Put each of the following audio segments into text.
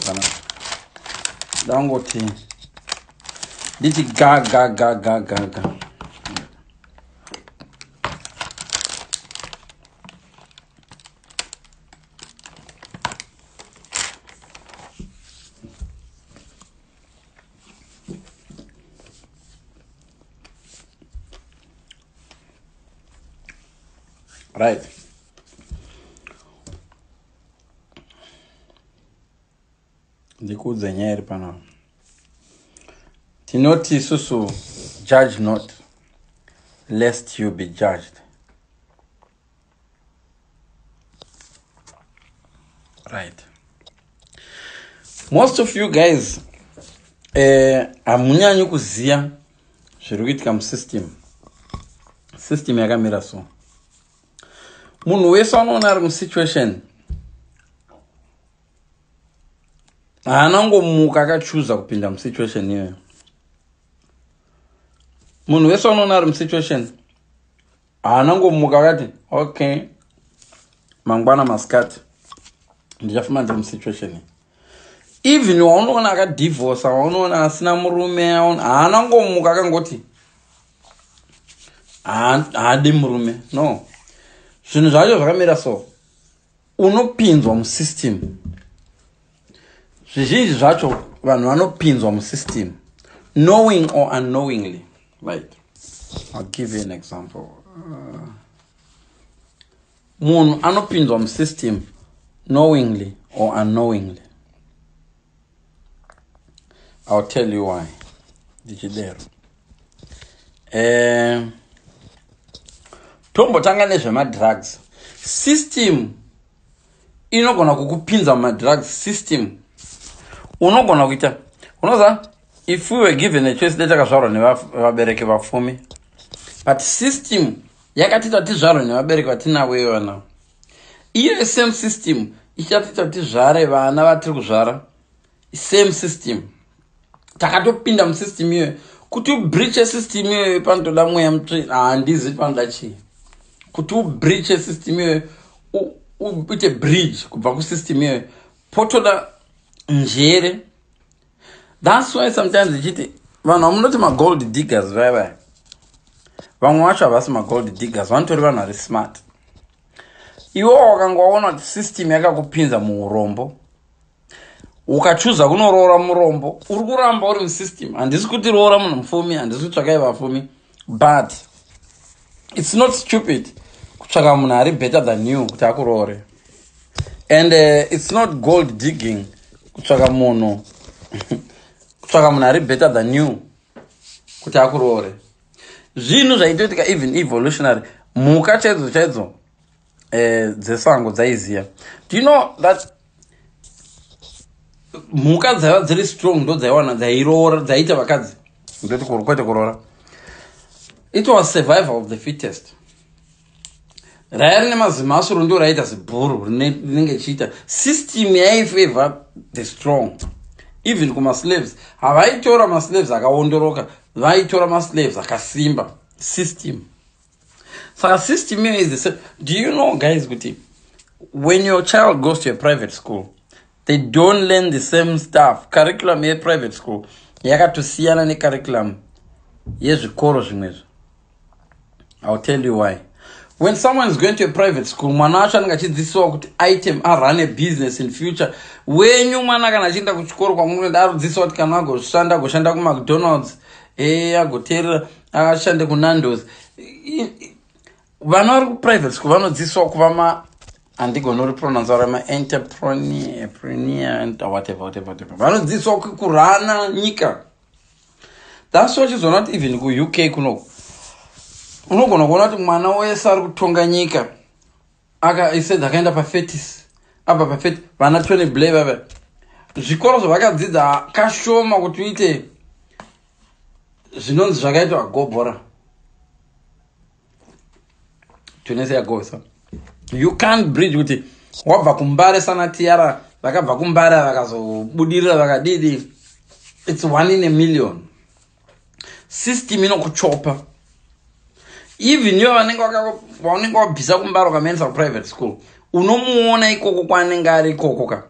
Panapa ndangoti nditi ga ga ga ga ga ga. Right, ndikuudze nyaya iri panapa. Tinoti isusu, "Judge not, lest you be judged." Right, most of you guys, hamunyanyi kuziva zviri kuitika musystem. System yakamira so: munhu wese anoona ari musituation haana ngomuka akachuza kupinda musituation iyoyo. Munhu wese anoona ari musituation haana ngomuka akati, "Okay, mangwana masikati ndichafuma ndiri musituation iyi." Even waunoona akadhivhosa, waunoona asina murume, haana ngomuka akangoti haadi murume. No, zvinhu zvacho zvakamira so: unopinzwa musystem. Zvizhinji zvacho vanhu vanopinzwa musystem knowing or unknowingly. Right, I'll give you an example. Munhu anopinzwa musystem knowingly or unknowingly. I'll tell you why ndichidero. Tombotanga nezvemadrugs. System inogona kukupinza mumadrugs. System unogona kuita, unoziva, if we were given a choice, dai takazvarwa nevabereki vapfumi, but system yakatiita tizvarwe nevabereki vatinavo ivana. Iyo same system ichatiita tizvare vana vatiri kuzvara. Same system, takatopinda musystem iyoyo. Kuti ubreache system iyoyo panotoda mweya mutsvene, handizi panoda chii kuti ubreache system iyoyo, uite bridge kubva kusystem iyoyo, potoda njere. That's why sometimes ichiti vanhu vamunoti magold diggers vaya vaya, vamwe vacho havasi magold diggers, vanotori vanhu vari smart. Iwo wakanga waona kuti system yakakupinza muurombo, ukachuza kunoroora murombo, uri kuramba uri musystem. Handisi kuti roora munhu mupfumi, handisi kutsvakai vapfumi, but it's not stupid kutsvaka munhu ari better than you kuti akuroore. And it's not gold digging kutsvaka munhu ari better than you kuti akuroore. Zvinhu zvaitoitika even evolutionary, mhuka chaidzo chaidzo dzesango dzaiziya. Do you know that mhuka dzaiva dziri strong ndo dzaiwana, dzairoora, dzaiita vakadzi, ndoti kwete kuroora? It was survival of the fittest. Raya rine mazimasuru ndo raiita zibhuru rinenge chiita. System yaifavor the strong. Even kumaslaves, havaitora maslaves akaondoroka, vaitora maslaves akasimba. System. Saka system iyo is the same. Do you know, guys, kuti when your child goes to a private school, they don't learn the same stuff? Curriculum yeprivate school yakatosiyana necurriculum yezvikoro zvimwezvo. I'll tell you why. When someone is going to a private school, mwana wacho anenge achidzidzisiwa kuti item arun a business in future. Wenyu mwana kana achienda kuchikoro kwamunoenda, arudzidzisiwa kuti kana agoshanda, agoshanda kuMcDonald's, agoteerera, ashande kuNandos. Vana vari kuprivate school vanodzidziswa kuva ma, handigoni kuripronounce, vari maentrepreneur, whatever, whatever, whatever. Vanodzidziswa kurana nyika. That's why uchizoona kuti even kuUK kunoku unogona kuona kuti mwana wese ari kutonga nyika aka akaenda pafetis, abva pafeti. Vana Tony Blair vava, zvikoro zvavakadzidza kashoma kuti uite zvinonzi zvakaitwa gobhora Tunisia gosa. You can't bridge kuti wabva kuMbare sana Tiara, vakabva kuMbare vakazobudirira vakadidi. It's one in a million. System inokuchopa. Even ivo vanenge vanenge wabvisa kuMbare ukamaendesa kuprivate school, unomuona ikoko kwaanenge ari ikoko ka.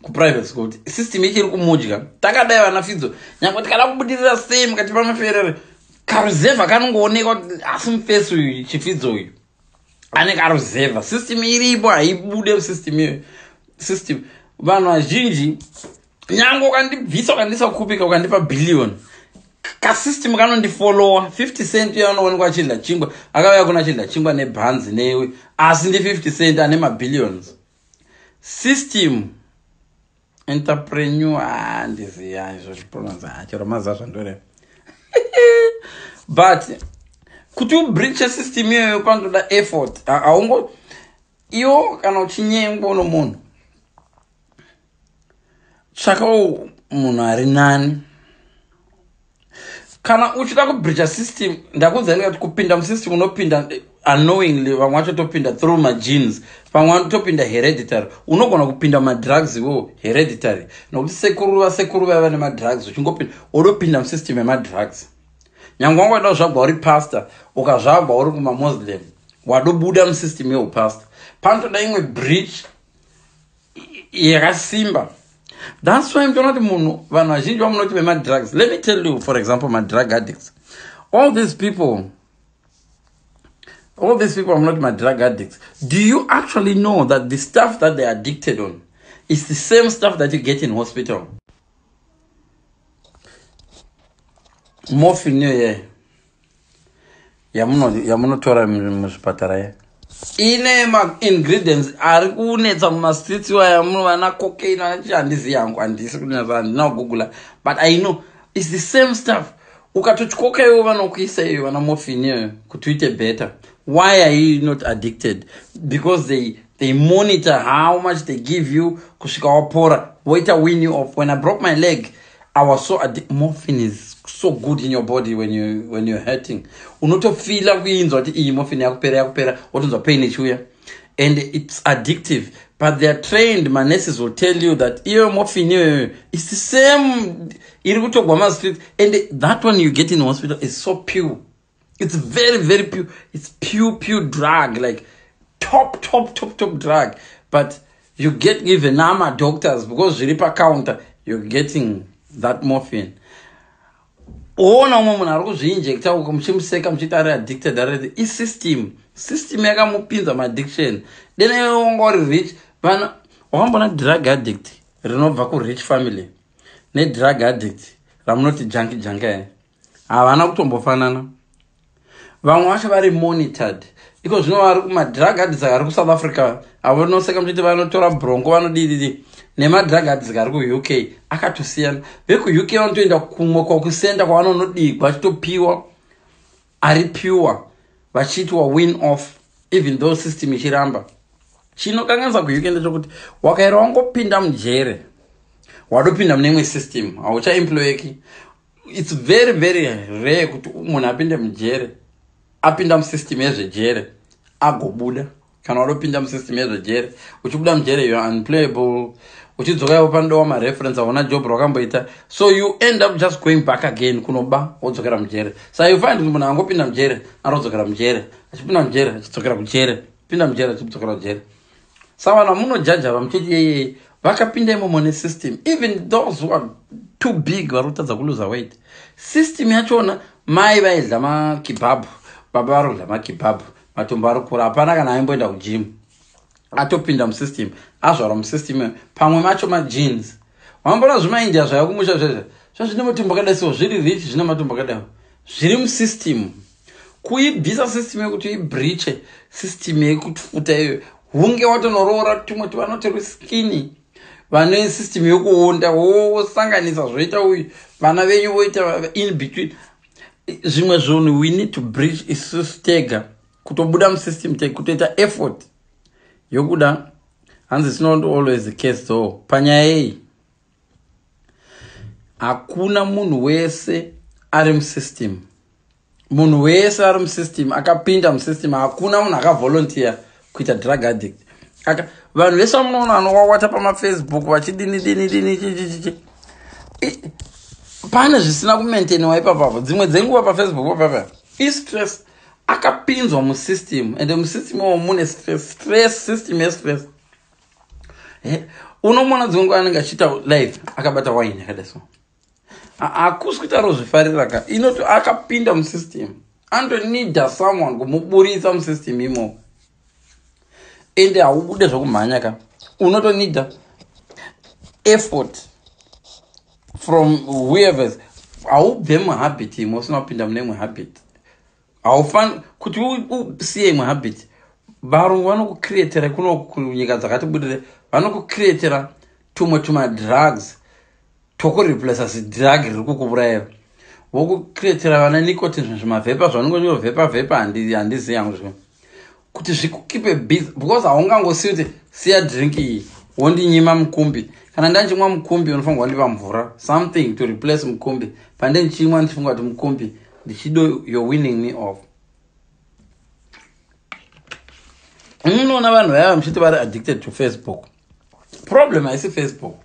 Kuprivate school system ichiri kumudya. Takadai vana Fidzo, nyange tikada kubudirira sei mukati pamaferere, karuzevha kanongoonekwa kuti asi mufesi uyu, chiFidzo uyu ane karuzevha. System iripo, haibude system iyoyo. System, vanhu vazhinji, nyange ukandibvisa, ukandisa kupika, ukandipa bhiliyoni, kasystem kanondifollowa. 50 Cent uyo anoonekwa achidya chingwa, akauya kuna achidya chingwa nebhanzi newe, asi ndi 50 Cent ane mabillions. System, entrepreneur, handiziya izvo zvipronounce chero maziva zvandoreva, but kuti ubreache system iyoyo panotoda effort. Haungo iwo kana uchinyengwa nomunhu, tsvakawo munhu ari nani. Kana uchida kubreacha system, ndakuudzai kuti kupinda musystem unopinda unknowingly. Vamwe vacho topinda through magenes, vamwe vanotopinda hereditary. Unogona kupinda mumadrugs iwowo hereditary, nokuti sekuru vasekuru vaiva nemadrugs, uchingopinda wodopinda musystem yemadrugs. Nyange wanga waida kuzvagwa uri pastor, ukazvagwa uri kumamuslim, wadobuda musystem yeupastor. Panotoda imwe breach yakasimba. That's why mutoona kuti munhu, vanhu vazhinji vamunoti vemadrugs, let me tell you, for example, madrug addicts, all these people are not my drug addicts. Do you actually know that the stuff that they're addicted on is the same stuff that you get in hospital? Morphine iyoye yamunotora muzvipatara ye ine maingredients ari kunetsa mumastreets iwaya, vana cocaine, vana handizi yangu, handisi kunetsa, handina kugoogle, but I know it's the same stuff. Ukatotyoka iwo vanokuisa iyo vana morphine iyoyo kuti uite better. Why are you not addicted? Because they monitor how much they give you kusvika wapora, voita wean you off. When I broke my leg, I was so morphine is so good in your body when you're hurting. Unotofeela kuinzwa kuti iyi morphine yakupera, yakupera, wotonzwa pain ichiuya, and it's addictive. But they are trained. Manurses will tell you that iyo morphine iyoyo is the same iri kutogwa mastreet, and that one you get in hospital is so pure. It's very, very pure. It's pure, pure drug, like top, top, top, top drug. But you get even nama doctors, because zviri pacounter, you're getting that morphine. Oona umwe munhu ari kuzviinjecta uko, muchimuseka muchiti ari addicted, ari isystem. System yakamupinza maaddiction. Dene wanga uri rich, vana wakambona drug addict rinobva kurich family nedrug addict ramunoti junkie, junkie havana kutombofanana. Vamwe vacho vari monitored. Iko zvino vari kumadrug addicts ari kuSouth Africa, avonoseka muchiti vanotora bronco, vanodididi, nemadrug addicts ari kuUK akatosiyana. VekuUK vanotoenda kumwe kwakusenda kwavanonodigwa, vachitopiwa ari pure, vachiitwa wean off, even though system ichiramba. Chinokanganisa kuUK ndechekuti wakaira wangopinda mujere, wadopinda mune imwe system, hauchaemployeki. It's very, very rare kuti munhu apinde mujere, apinda musystem yezvejere, agobuda. Kana wadopinda musystem yezvejere, uchibuda mujere, you are unemployable. Uchidzoka ivo panodowa mareference, hauna job rawakamboita, so you end up just going back again kunoba, wodzokera mujere. So you find kuti munhu angopinda mujere anodzokera mujere, achipinda mujere achidzokera kujere, pinda mujere achidzokera kujere. Saka vanhu vamunojaja vamuchiti yeye vakapinda imomo nesystem, even those who are too big vari kutadza kuluza weight, system yachona, mai vaidya makibhabhu, baba vari kudya makibhabhu, matombo ari kura, hapana kana aimboenda kugym, atopinda musystem, azvarwa musystem. Pamwe macho magenes. Wambona zvimaindia zvaya kumusha zvezve zvazvine matombo akadai, so zviri rich, zvine matombo akadai, zviri musystem. Kuibvisa system yekuti ibreache system yekufuta iyoyo, hunge watonoroora tumwe tuvanoti ruskinny, vane system yekuonda, wosanganisa zvoita uyu, vana venyu voita in between. Zvimwe zvinhu we need to breach isusu tega, kutobuda musystem tega, kutoita effort yokuda. Hanzi it's not always the case though. Panyaya iyi, hakuna munhu wese ari musystem. Munhu wese ari musystem akapinda musystem, hakuna munhu akavolunteer kuita drug addict. Vanhu vese vamunoona vanowawata pamafacebook vachidini dini dini chichichichi, pane zvisina kumaintainiwa ipapapo. Dzimwe dzenguva pafacebook papapa istress, akapinzwa musystem, ende musystem imo mune stress, stress, system yestress. Unomuona dzimwe nguva anenge achiita live akabata wine yakadai so. Hakusi kuti arozvifarira ka, inoti akapinda musystem, anotonida someone kumuburisa musystem imomo. Ende haubude zvokumhanya ka, unotonida effort from whoever. Haubve muhabit imwe usina kupinda mune imwe habit. Haufani kuti usiye imwe habit. Varungu vanokucreatera kuno kunyika dzakati budire, vanokucreatera tumwe tumadrugs tokureplaca zidrug riri kukuurayira, vokucreatera vana nicotine, zvinhu zvimavhepa zvaunenge uchivhepa vhepa. Handizivi hangu zvimwe kuti zvikukeepe busy, because haungangosiyi kuti siya drink iyi wondinyima mukumbi. Kana ndanchimwa mukumbi, unofanirwa kundipa mvura, something to replace mukumbi. Pande ndichimwa ndichifunga kuti mukumbi ndichido, you're winning me off. Unoona vanhu vaiva muchiti vari addicted to Facebook. Problem haisi Facebook,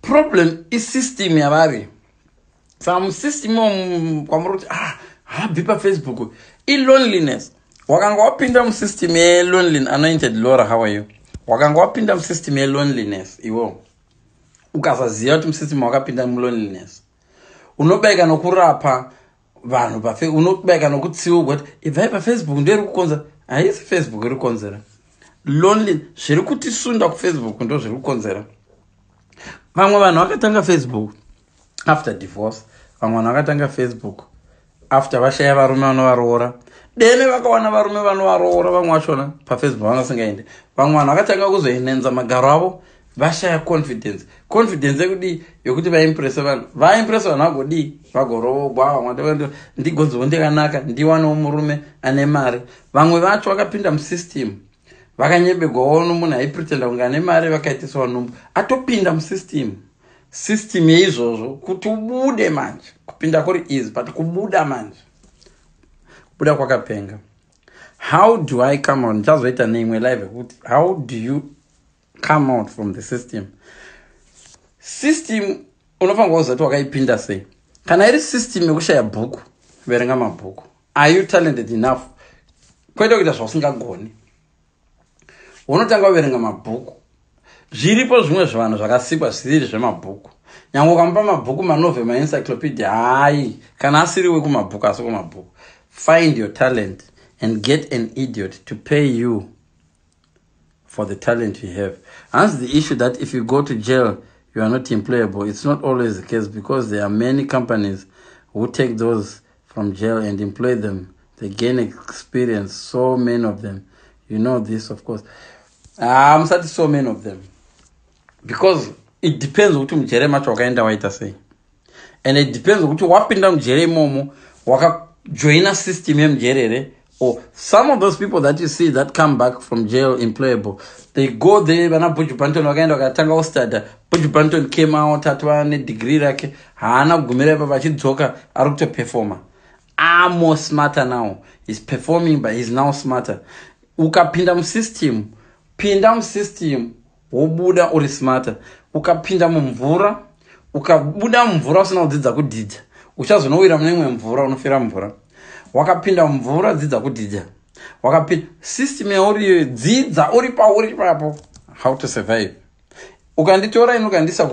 problem isystem yavari. Saka musystem kwamuri kuti ah, habvi pafacebook iloneliness. Wakanga wapinda musystem yeloneliness. Anointed Laura, how are you? Wakanga wapinda musystem yeloneliness iwo, ukasaziva kuti musystem wakapinda muloneliness, unobaika nokurapa vanhu pafe, unobaika nokutsiurwa kuti ibvai pafacebook, ndoiri kukonzera. Haisi Facebook iri kukonzera lonely. Zviri kutisunda kufacebook ndo zviri kukonzera. Vamwe vanhu vakatanga Facebook after divorce, vamwe vanhu vakatanga Facebook after vashaya varume vanovaroora. Dene vakawana varume vanovaroora, vamwe vachona pafacebook vangasingaende. Vamwe vanhu vakatanga kuzoenenza magaro avo vashaya confidence. Confidence yekudii? Yokuti vaimprese vanhu. Vaimprese vanhu vagodii? Vagoroogwa. Vamwe ndigonzowo ndikanaka, ndiwanewo murume ane mari. Vamwe vacho vakapinda musystem, vakanyebegwawo nomunhu aipretenda kunge ane mari, vakaitiswa nhumbu, atopinda musystem. System yeizvozvo, kuti ubude manje, kupinda kuri easy, but kubuda manje, kubuda kwakapenga. How do I come out? Ndichazoita neimwe live yekuti how do you come out from the system. System unofanirwa kuziva kuti wakaipinda sei. Kana iri system yekushaya bhuku, verenga mabhuku. Are you talented enough? Kwete kuita zvausingagoni. Unotanga kuverenga mabhuku. Zviripo zvimwe zvevanhu zvakasikwa zvisiri zvemabhuku. Nyange ukamupa mabhuku, manovel, maencyclopedia, hai, kana asiri wekumabhuku, asi kumabhuku. Find your talent and get an idiot to pay you for the talent you have. Hence the issue that if you go to jail you are not employable, it's not always the case, because there are many companies who take those from jail and employ them. They gain experience, so many of them. You know this, of course. Ah, musati so many of them, because it depends kuti mujere macho wakaenda waita sei, and it depends kuti wapinda mujere imomo wakajoina system yemujere here. Or some of those people that you see that come back from jail employable, they go there. Vana Buju Banton vakaenda vakatanga kustada. Buju Banton came out atova nedegree rake, haana kugumira ipa, vachidzoka ari kutoperforma. Are smarter now, he's performing, but he's now smarter. Ukapinda musystem, pinda musystem, wobuda uri smarter. Ukapinda mumvura, ukabuda mumvura usina kudzidza kudhidha, uchazonowira mune imwe mvura, unofira mumvura. Wakapinda mumvura, dzidza kudhidha. Wakapinda system yauriyo, dzidza uri pauri ipapo how to survive. Ukanditora ini ukandiisa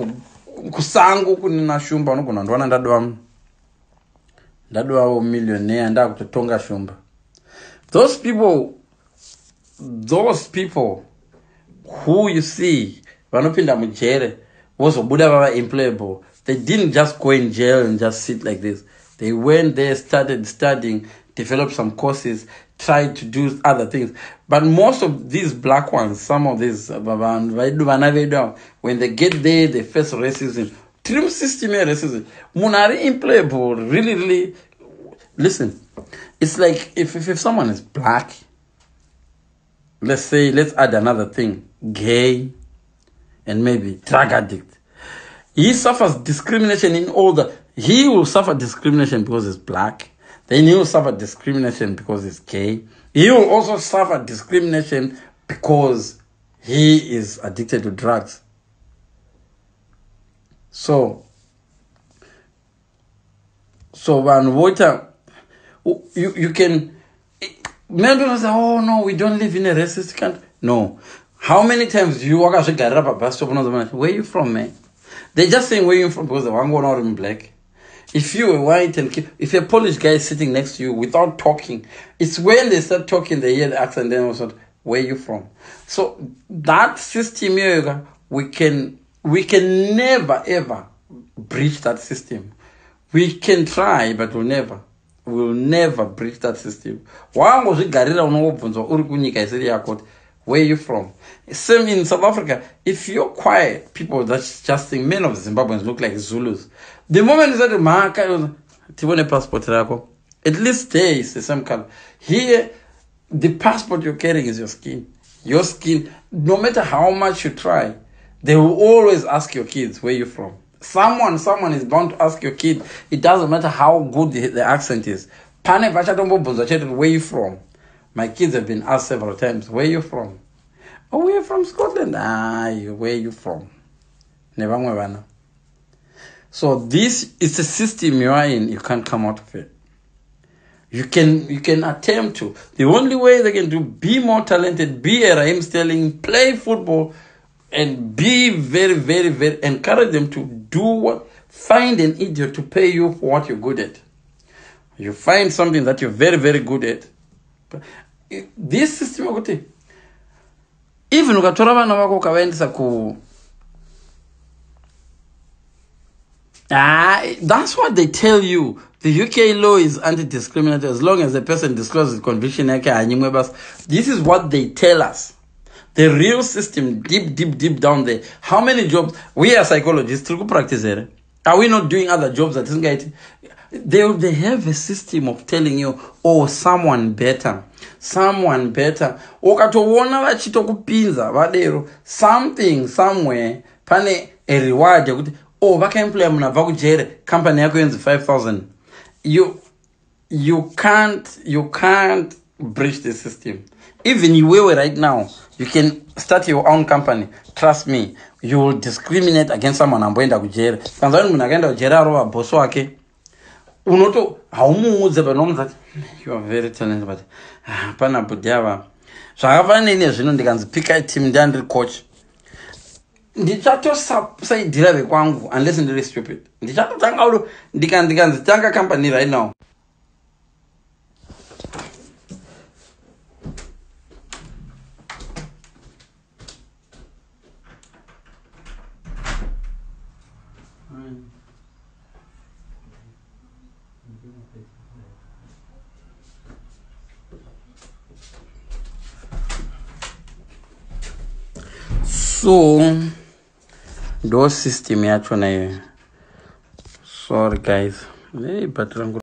kusango kune nashumba, unogona ndiwana ndadova, ndadovawo millionaire, ndakutotonga shumba. Those people who you see vanopinda mujere vozobuda vava employable, they didn't just go in jail and just sit like this. They went there, started studying, developed some courses, tried to do other things. But most of these black ones, some of these vana vedu, when they get there, they face racism. Tiri musystem yeracism. Munhu ari employable, really, really, listen, it's like if someone is black, let's say, let's add another thing, gay and maybe drug addict, he suffers discrimination in all the, he will suffer discrimination because he's black, then he will suffer discrimination because he's gay, he will also suffer discrimination because he is addicted to drugs. So vanhu voita, you can, men don't say, "Oh no, we don't live in a racist country." No. How many times do you wakazvigarira pabus stop unonzwa where you from, man? They're just saying where you from because wangoona uri mublack. If you were white and if a Polish guy is sitting next to you without talking, it's when they start talking they hear the accent, then also where you from. So that system here, we can never ever breach that system. We can try, but we'll never breach that system. Wangozvigarira unongobvunzwa uri kunyika isiri yako kuti where you from. Same in South Africa. If you're quiet, people that's just think men of Zimbabweans look like Zulus. The moment you say maka tibone passport yako, at least there is the same color. Here, the passport you're carrying is your skin. Your skin, no matter how much you try, they will always ask your kids where you're from. Someone is bound to ask your kid. It doesn't matter how good the accent is. Pane vachatombobvunzwa chete where you from. My kids have been asked several times, where you from? Oh, we're from Scotland. Ah, where you from? Nevamwe vana. So this is a system you are in. You can't come out of it. You can attempt to. The only way they can do, be more talented, be a Raheem Sterling, play football, and be very, very, very, encourage them to do what, find an idiot to pay you for what you're good at. You find something that you're very, very good at. This system, even ukatora vana vako ukavaendesa ku, that's what they tell you. The UK law is anti-discriminatory as long as the person discloses conviction. This is what they tell us. The real system, deep, deep, deep down there. How many jobs? We are psychologists. Practice. Are we not doing other jobs that isn't getting? They have a system of telling you, oh, someone better. Someone better. Ukatoona vachitokupinza vadero something somewhere pane a reward yekuti oh vakaemploya munhu abva kujere company yako yenzi 5000. You can't breach the system. Even you were right now, you can start your own company. Trust me, you will discriminate against someone amboenda kujere. Kanzani munhu akaenda kujere arova boss wake. Unoto haumuudze panomuudza kuti you are very talented but pana bhudhi ava. Zvakafanana nezvino ndikanzi pika team ndandiri coach. Ndichatosaidzira vekwangu unless ndiri stupid. Ndichatotanga ulo ndikanzi tanga company right now. So ndo system yacho nayo. Sorry guys. Hey, but